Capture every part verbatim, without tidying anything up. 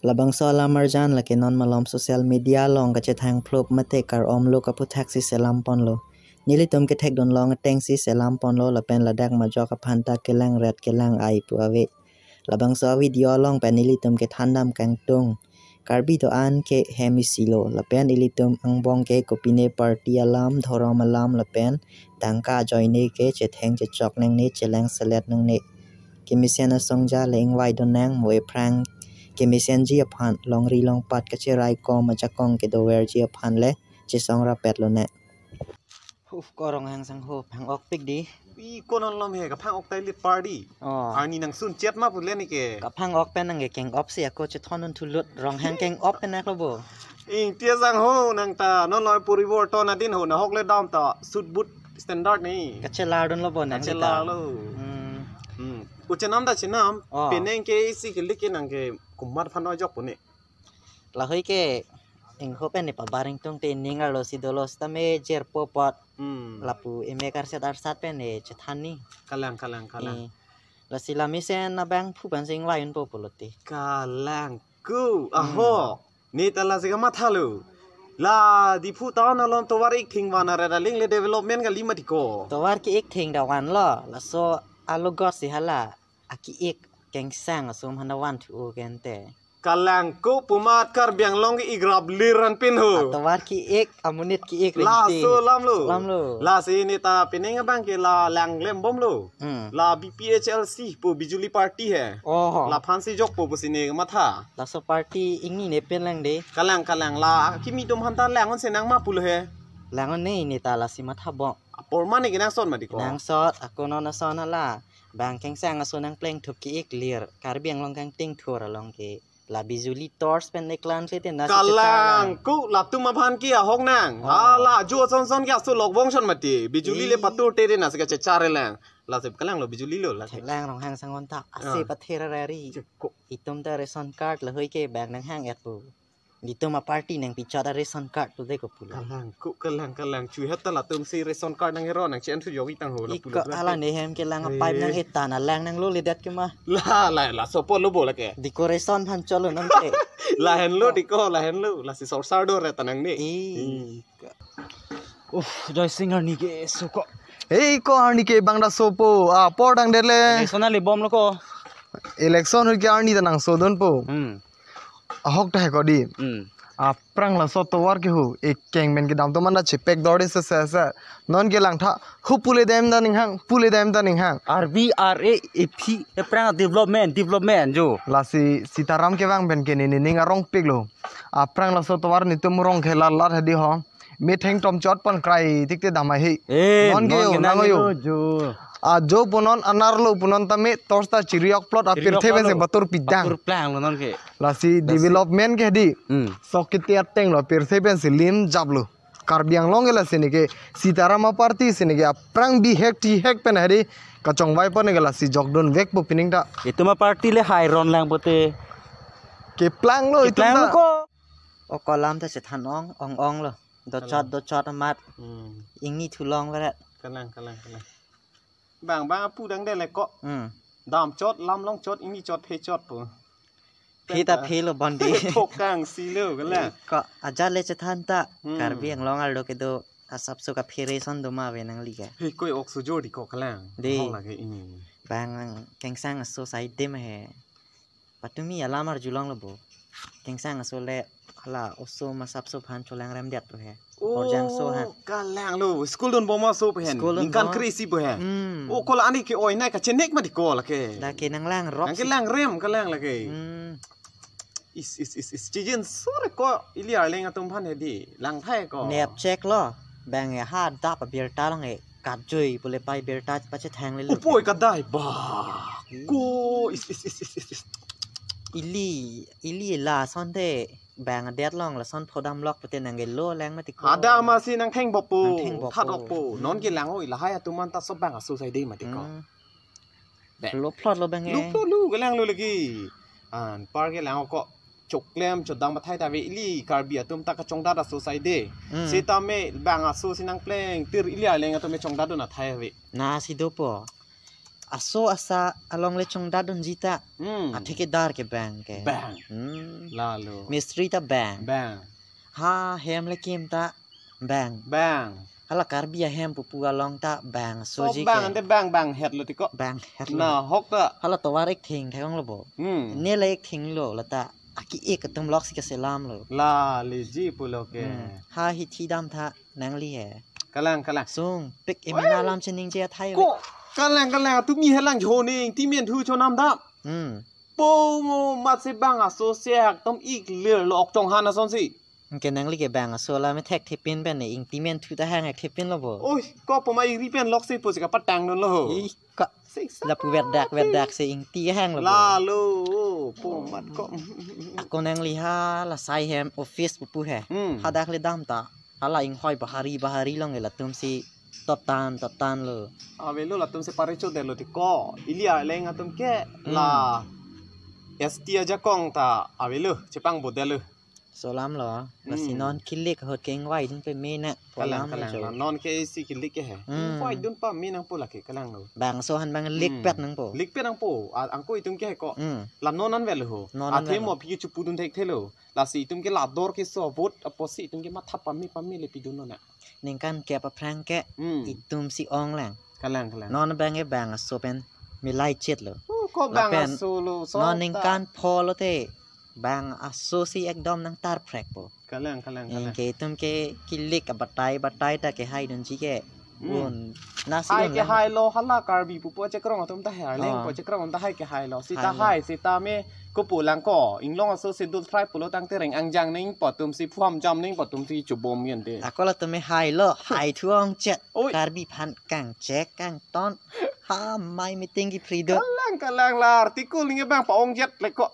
Labangso alam arjan lake non malom social media along kachethang phlup mate kar-omlo kaputhaksi selam ponlo. Nelitum kethekdun long atengsi selam ponlo lapen ladak majok aphanta kelang ret kelang ai pu ave. Labangso video along pen nelitum kethandam kangtung. Karbi do-an ke hem isilo lapen ilitum angbong ke kopine party alam, dhorom alam lapen tangka ajoine ke chetheng chechok nangne, cheleng selet nangne. Kemesen asongja le ingvai do nang, mo ephrang kemesenji aphan, longri longpat kacherai kom ajakong kedoverji aphan le chesong rapet lo ne. Uf, ko Ronghang sangho, phang-ok pik di. I ko non lom he, kaphang-ok tai lit party. Oh. Arni nangsun chet ma pule ni ke. Kaphang-ok pen nang ke keng-op si ako chethondun thulut, Ronghang keng-op pen aklo bo. Ingti asangho nang ta non lom poriborton adin ho, nahok le dam ta suit boot standard ni. Kachelar dunlo bo nang ta. Kachelar lo. Hmm. Hmm. Uchenam ta chenam, Oh. Penang ke isi ke lik ke nang ke komat phan ojok pune. Lahei ke ingho pen ne pabar ingtung te ning arlo si dolo sitame jerpo apot. Hmm. Lapu emek arset arsat pen ne chethan ni. Kalang, kalang, kalang. Eh, lasi lamisen abang phu pen sing vayun po pulote. Kalang ko, Hmm. Aho. Ne ta lasi kamatha lo. La Diphu town along tovar ik thing van aret aling le development kali mati ko. Tovar ki-ik thing da vanlo. Laso alogot si hala aki-ik kengsang aso mhana van thu o kente. Kalang ko pu amat Karbi Anglong ke igrap lir an pin ho. Atovar ki-ik, amonit ki-ik ringti. Laso alam lo. Alam lo. Lasi ne ta penang abang ke la lang lem bomlo. Hmm. La B P H L C pu Bijuli party he. Oh. Laphan si jokpo pusi ne matha. Laso party ingni ne pen lang de. Kalang, kalang, la kimi atum aphanta lang-un si nang ma pulo he. Lang-un ne ne ta lasi matha bom. Apor mane kenangsot mati ko. Kenangsot, ako non ason hala. Bang kengsang aso nangpleng thup ki-ik lir. Karbi Anglong kangting thur along ke. La Bijuli torch pen ne klan kle te na si Kalang chechar lang. Ko latum aphan ke ahok nang. Oh. Hala jo son son ke aso lokbong son mati. Bijuli le Ih. Patur te de na si kachechar lang. Lasi kalang lo Bijuli lo la. Thelang Ronghang sangho ta. Ase Ah. Pather arari. Cheko. Itum ta ration card lahei ke bang nanghang-et pu. Itum aparty nangpichot a ration card tu de ko pulo. Kalang ko, kalang, kalang. Chu het ta latum si ration card nang hero nang chen thu yogi tang ho la pulo. Iko la ala ke. Ne hem ke lang a pipe Hei. Nang etan a lang nanglo le dat ke ma. La, la, laso apotlo bo la ke. Decoration aphan cholo non ke. Lahenlo di ko, lahenlo. Lasi sorsar do re ta nangne. Ih. Hmm. Uf, Joy Singh arni ke so ko. Hei ko arni ke bang da sopo. Apor dang det le. Election ali bomlo ko. Election hoi ke arni ta nangsodunpo. Hmm. Ahok ta he ko di. Hmm. Aphrang laso tovar ke ho, ekeng men kedam atum ta chepek dor de se se se. Non ke langtha, hu pule dem ta ninghang, pule dem ta ninghang. R B R A A P, aphrang development, development jo. Lasi Sitaram kevang pen ke ne ne ning arong piklo. Aphrang laso tovar netum rong khela lat hadi ho. Metheng tom chot pon krai tik te damai he. Eh, non ke non yo, ke nang nang yo. Yo, jo. Ajo punon anerlo punon tame torch ta chiri-ok plot a chiri-ok pirthe pen si plot lo. Batur pidang. Batur planglo non ke. Lasi lasi development ke di. Hmm. Sok kiti ateng lo pirthe pen si lim japlo. Karbi Anglong ke lasi ne ke Sitaram aparty si ne ke aphrang bihek tihek pen hadi kachongvai pon ne ke lasi jokdun vekpo pining ta. Itum aparty le hai ron lang pote. Keplanglo itum keplanglo ta. Ko. O kolam ta chethan ong, ong ong lo. Dochot, kalang. Dochot amat. Hmm. Ingni thulong veret. Kalang, kalang, kalang. Bang, bang, apu dang de le ko. Hmm. Dam chot, lam long chot, ingni chot, phe chot po. Phe ta phe lo bondi. Thokang si lo, kalang. Ko, ajat le chethan ta. Hmm. Karbi Anglong arlo kedo, asapso kaphere son do ma ave nangli ke. Hei, koi ok sujor di ko, kalang. De. Hong lage ini. Bang, kengsang aso sai de ma he. Patumi alam arjulonglo bo. Kengsang aso le hala oso ma asapso aphan cholang rem det pu he. Oh, orjang so ha. Kalang lo, school dun bom aso pu he. School dun ningkan bom. Kre-isi pu he. Hmm. Oh, kola ani ke-oi nai kachenek ma di ko la ke. La ke nanglang rok nang ke si. Lang rem kalang la ke. Hmm. Is, is, is, is. Chijin sore ko ili arleng atum aphan hedi. Lang thai ko. Nep check lo. Bang e ha dap abirta long e. Kat joi pule pai birta pachethang le lo. Upoi kadai ba. Hmm. Ko is, is, is. Ili, ili la son te bang adet long lason phodam lok pute nang ke lo lang mati ko. Ada masi nang theng bopo. Nang theng bopo. That okpo. Hmm. Non ke lang o ilahai atum an ta sob bang aso sai de mati ko. Hmm. Be. Lo plot lo bang e. Lo plot lo kelang lo lagi. Anpar ke lang ko. Choklem chodam bathai ta ave ili Karbi atum ta kachongdat aso sai de. Hmm. Sitame bang aso si nangpleng tir ili arleng atum e chongdat dun athai ave. Na si dopo. aso asa along le chongdat dunji ta. Hmm. Atheke dar ke bang ke. Bang. Hmm. Lalo. Mistri ta bang. Bang. Ha hem le kim ta bang. Bang. Hala Karbi ahem pupu along ta bang. So, soji bang ke ante bang bang het lo tiko. Bang het lo. Na hok ta. Hala tovar ek thing thek ong lo bo. Hmm. Ne la ek thing lo la ta. Aki ek atum lok si ke selam lo. La leji pulo ke. Hmm. Ha hithi dam tha nangli he. Kalang kalang. Sung pik emena lam chening je athai. Ko kalang kalang tu mi helang jo ne ingti men thu cho nam dam. Hmm. Po ngo mat si bang aso si hak tom ik lir lo ok chong han ason si. Ke nangli ke bang aso la me thek thepin pen ne ingti men thu ta hang ek thepin lo bo. Oi, ko poma iri pen lok si po si kapatang non lo ho. Ih, ka. Sik sa lapu verdak verdak si ingti hang lo bo. Lalo, po mat ko. Ako nangli ha la sai hem office pupu he. Hmm. Hadak le dam ta. Hala inghoi bahari bahari long ke latum si totan totan lo. Avelo latum si paricho delo tiko. Ili arleng atum ke la. Hmm. S T ajakong ta avelo chepang bodelo. Solam lo. Lasi, hmm, non kilik ahut ke ingvai dun pame nang. Kalang, polam kalang, jo. La non ke isi kilik ke he. Hmm. Ingvai dun pame nangpo lake kalang lo. Bang aso han bang lik, hmm, pet nangpo. Lik pet nangpo. A, angko itum ke he ko. Hmm. La non an vel ho. Non an vel. Athe mo phi chupu dun thek thelo. Lasi itum ke la dor ke so vote apotsi itum ke matha pame pame le pidun non na. Ningkan kep aphrang ke, hmm, itum si ong lang. Kalang, kalang. Non bang ke bang aso pen milai chet lo. Oh, ko bang lapen aso lo, so non ta. Ningkan pho lo te bang aso si ekdom nangtar phrek po. Kalang, kalang, kalang. Ingke itum ke kilik abatai batai ta ke hai dunji ke. Hmm. Un. Nasi hai un ke lang. Hai lo hala Karbi pupo chekrong atum ta hai, oh, leng po chekrong ta hai ke hai lo. Sita hai lo. Hai, sita me kopo lang ko. Inglong aso schedule tribe pulo tangte reng angjang neng po atum si phuam jam neng po atum si chubom yen te. Ako latum me hai lo, hai thu ong chet. Oi. Karbi aphan kangchek kangton. Ha mai meeting ki freedom. Kalang kalang la article nge bang pa-ong jet le ko.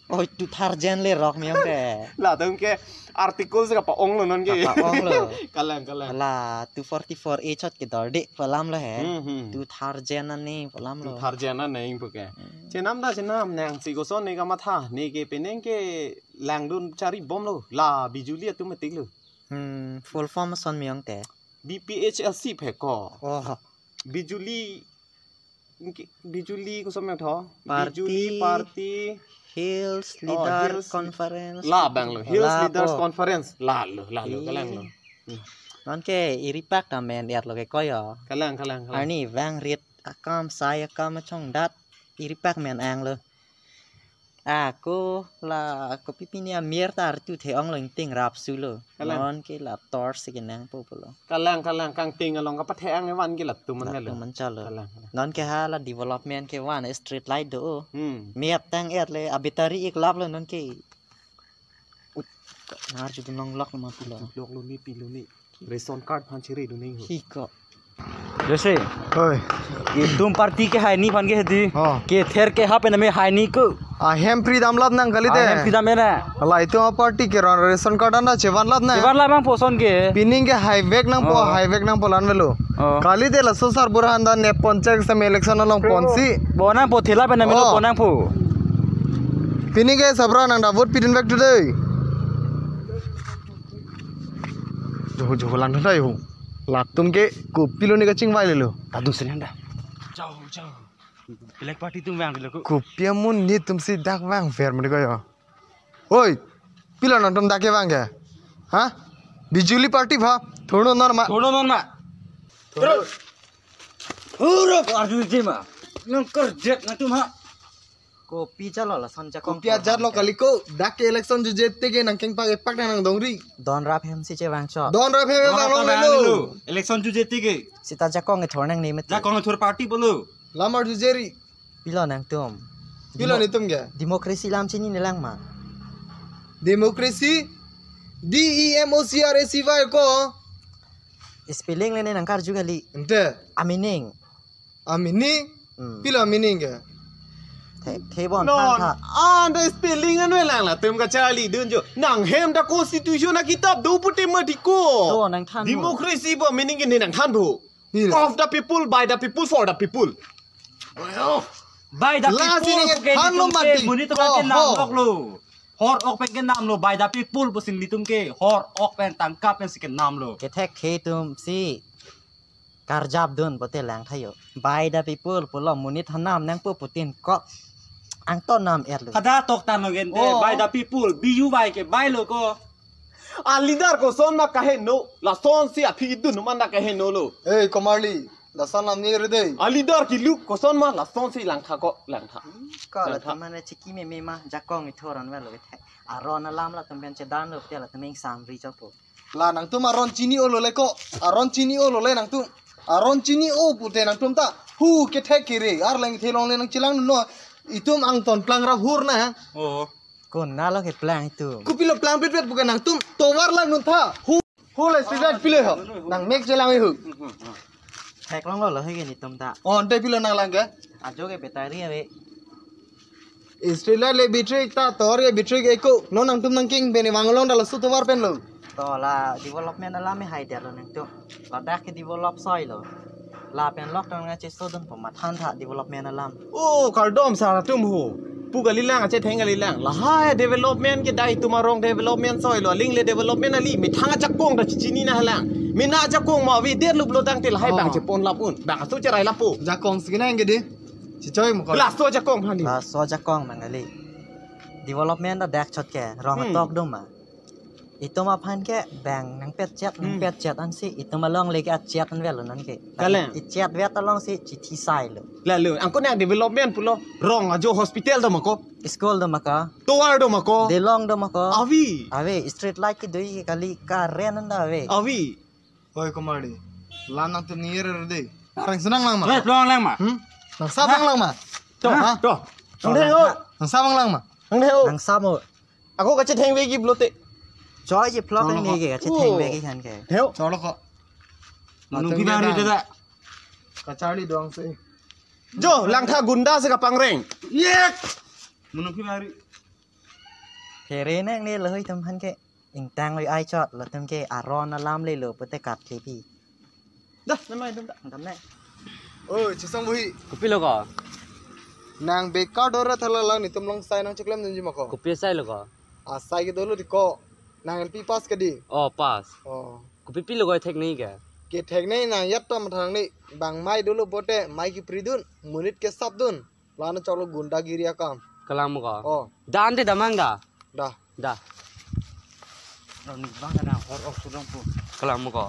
Oi, tu tharjen le rok mi ong de. Latum ke article si kapa-ong lo non ke. Kapa-ong lo. Kalang kalang. La two forty-four A chot ke dor de palam lo he. Hmm, hmm. Tu tharjen ani palam lo. Tu tharjen ani ing puke. Hmm. Chenam da chenam nang si koson ne kamatha ne ke penang ke langdun chari bom lo. La bijuli atum metik lo. Hmm, full form son mi ong te. B P H L C phe ko. Oh. Bijuli, Bijuli koson nang tho. Party, Bijuli Party Hills, oh, Leader Hills Conference. La bang lo. Hills la Leaders po. Conference. La lo, la lo, ih, kalang lo. Hmm. Non ke iripak ta men er lo ke koyo. Kalang, kalang, kalang. Arni vang rit akam sai akam chongdat iripak men ang lo. Ako la kopi pini amir ta artu the-ong lo ingting rap su lo. Kalang. Non ke la tor si kenang po pulo. Kalang kalang kangting along kapathe-ang evan ke latum man lo. Latum man chalo. Kalang, kalang. Non ke hala development ke van street light do. Hmm. Miat tang et le abitari ik lap lo non ke. Ut, nar judum long lok lo ma pilo. Lok lo ni pilo ni. Ration card phan chiri duning ho. Hi ko. Jose. Hoi. Itum party ke hai ni phan ke hedi. Oh. Kether ke hapen me hai ni ko. Ahem free dam lap nang kali te. Ahem free dam na. Ala itum party ke ran ration card ana chevan lap na. Chevan lap bang poson ke. Pining ke hai vek nang po, oh, hai vek nang po lan velo. Oh. Kali te laso sar burhan da ne ponchak sam election along ponsi. Bonang po thela pen me lo, oh, bonang po. Pining ke sabra nang da vote pidun vek today. Joho joho lang thai ho. Latum ke kopilo ne kachingvai lelo. Tadu sini anda. Jauh jauh. Black party tum vang lo ko. Kopi amun netum si dak vang fair mani ko yo. Oi, pilo nangtum dak ke vang ke? Ha? Bijuli party pha. Thono non ma. Thono non ma. Thono. Thono arju je ma. Nang kerjet nangtum ha. Kopi chalo lason jakong. Kopi ajat lo kali ko, dak ke election jujete ke nangkengpak epak nang dongri. Don rap hem si chevang chot. Don rap hem vang lo. Election jujete ke. Sita jakong ethor nang ne met. Jakong ethor party bolo. Lamar jujeri. Pilo nangtum. Pilo netum ke? Democracy lam chini ne lang ma. Democracy? D E M O C R A C Y ko. Spelling le ne nang karju kali. Ente. A meaning. A meaning? Hmm. Pilo meaning ke? The, the bon non, than tha. Ante spelling an velang latum kacharli dun jo. Nang hem ta constitution akitap do pute mati ko. Do nang than bo. Democracy bo meaning ke ne nang than bo. Pilo. Of the people, by the people, for the people. By the people. Lasi ne ke than lo mati. Monit ko ke nam lok lo. Hor ok pen ke nam lo, by the people pusi nelitum ke. Hor ok pen tangka pen si ke nam lo. Kethek the tum si. karjap dun pote lang thayo. By the people pulo, monit hanam nangpo putin ko angton nam erlo. Kada tok tan lo gente, oh, by the people, B U Y ke by lo ko. A leader koson ma kaheno, lasonsi aphi idun man da kaheno lo. Hey, Komarli, lason lam ni re dei. A leader ke look koson ma, lasonsi langtha ko, langtha. Ko la langtha. Teman chiki meme ma, jakong ithor an velo ithe. Aron alam latum pen chedan lo, pia latum ingsam ri chokpo. La nangtum aron chini-o lo le ko, aron chini-o lo le nangtum. Aron chini-o pute nangtum ta, hu kethek kere, arleng thelong le nangchelang no, itum angton plang ra hur na. Oh. Konat lo keplang itum? Kopilo plang pet pet bukan nangtum. Tovar lang nun tha. Hu, hu le street light pile ho. Nang mek chelang hu. Theklong lo lo he ke netum ta. Oh, ante pilo nang lang ke? Ajo ke battery ave. Street light le battery ta, tovar ke battery ke eko. Lo nangtum nangking bene wanglong dala su tovar pen lo. To la development alam me hai der lo nangtum. Ladak ke develop soi lo. Lapen lok tang nang chesodun po mathan tha development alam. Oh, kardom sar atum ho. Pu kali lang, achetheng kali lang. Lahai development ke dai itum arong development soi lo. Aling le development ali. Methang ajakong ta chini na lang. Mena ajakong ma ave der lup lo tangte lahai, oh, bang chepon lap un. Bang aso cherai lapo. Jakong sigi nang ke di. Chichoi mo ko. Laso ajakong hani. Laso ajakong mang kali. Development ta dak chot ke. Rong, hmm, atok dum ma. Itum aphan ke bang nangpet chet, hmm, nangpet chet ansi, itum along le ke achet an velo non ke. Kale. Ichet vet alongsi chithi sai lo. Lalo, angko nang development pulo, rong ajo hospital do ma ko? School do ma ko? Tovar do ma ko? Delong do ma ko? Ave. Ave, street light kedo ke kali, current an ta ave. Ave. Oi, Komarli. La nangtum ni re dei. Arang senang lang ma. Weh, pulang lang ma. Hmm? Nang sap lang ma. To, ha? To. Nang dei o. Nang sap lang ma. Nang dei o. Nang sap o. Ako kachetheng vegi pulote. Choi je phlok. Cholo nang ko. Nege kachetheng vegi khan ke. Theo. Cholo ko. Nung pi bang ri dada. Kacharli dong se. Jo, langtha gunda si kapangreng. Yek. Nung pi bang ri. Here nang ne lahoi tam han ke. Ingtang loi ai chot, latum ke aron alam le lo pute kat ke pi. Dah, namai dum dah. Dam ne. Oi, Chesong Buhi. Kopilo ko? Nang bekar dora thala lang netum along sai nangcheklemdunji ma ko? Kopi sai lo ko? Asai ke dolo di ko. Nang L P pass ke di? Oh, pass. Oh. Kopi pilo ko thek nei ke? Ke thek nei nang yat to mathang nei. Bang mai dolo pote, mai kipridun, monit kesapdun. Lana cholo gundagiri akam. Kalang mo ko? Oh. Dan te damang da? Da. Da. Rong ni bang na hor ok sudong po. Kalang mo ko?